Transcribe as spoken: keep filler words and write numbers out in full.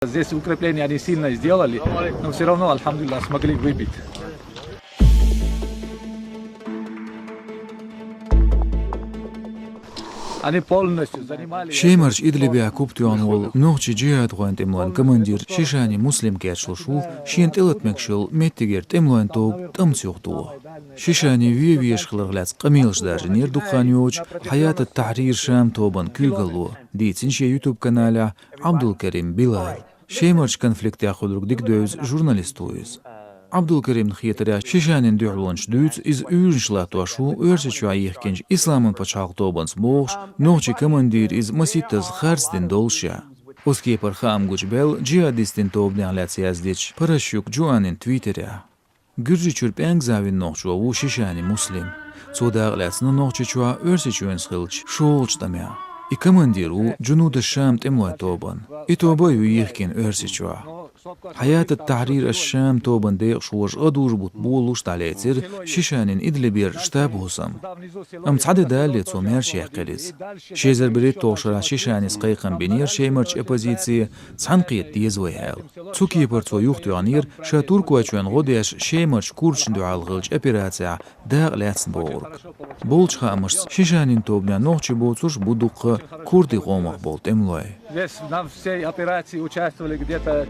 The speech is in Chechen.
Здесь укрепление они сильно сделали, но все равно, альхамдулиллах, смогли выбить. Они полностью занимали... Шемарчу Идлибехь куп тоьхна волу нохчийн джихӀадхойн тӀемалойн командир Шишани Муслим кечлуш ву шена тӀелата мегаш йолу меттигера тӀемалойн тоба тӀамца юхатоха. Шишани вен везаш хиларх лаьцна къамелаш даржийнера дукха хан йоцуш Хьаят ат-Тахьрир Шам тобанан куьйгалло, дийцина шен YouTube-каналехь Ӏабдулкарим Билала. Шемарчу конфликтехь хуьлург дика девза журналист ву иза. Ӏабдулкаримна хетарехь, Шишанин дуьхьалонаш дуьйцу иза уьйранаш латтош ву Оьрсийчохь йихкинчу Исламан пачхьалкх тобанца бохуш, нохчийн командира иза масийттаза харц дина доллушехь. Оцу кепара хаам гучубаьлла джихӀадистийн тобанех лаьцна яздича Паращук Джоаннин Твиттерехь. Гуьржийчуьра пӀенкза вина нохчо ву Шишани Муслим. Цо дакъа лаьцна Нохчийчохь Оьрсийчоьнца хиллачу шолгӀачу тӀамехь. И командир ву Джунуд аш-Шам тӀемалойн тобанан. И тоба а ю йихкина Оьрсийчохь. Хьаят ат-Тахьрир аш-Шам тобанан декъашхоша а дужу бутт болалуш дӀалецира Шишанин Идлибера штаб-хӀусам. Амма цхьа де далале цо маьрша яьккхира иза. Ши эзар берхӀитталгӀачу шарахь Шишанис кхайкхам бинера Шемарчу оппозице, цхьаьнакхета деза вай аьлла. Цу кепара цо юхатоьхнера ша Туркойчоьнна гӀо деш Шемарчу курдашна дуьхьал хиллачу операцехь дакъа лаьцна бохург. Болчу хаамашца, Шишанин тобанехь нохчий боцурш а бу дуккха курдийн къомах болу тӀемалой. Здесь на всей операции участвовали где-то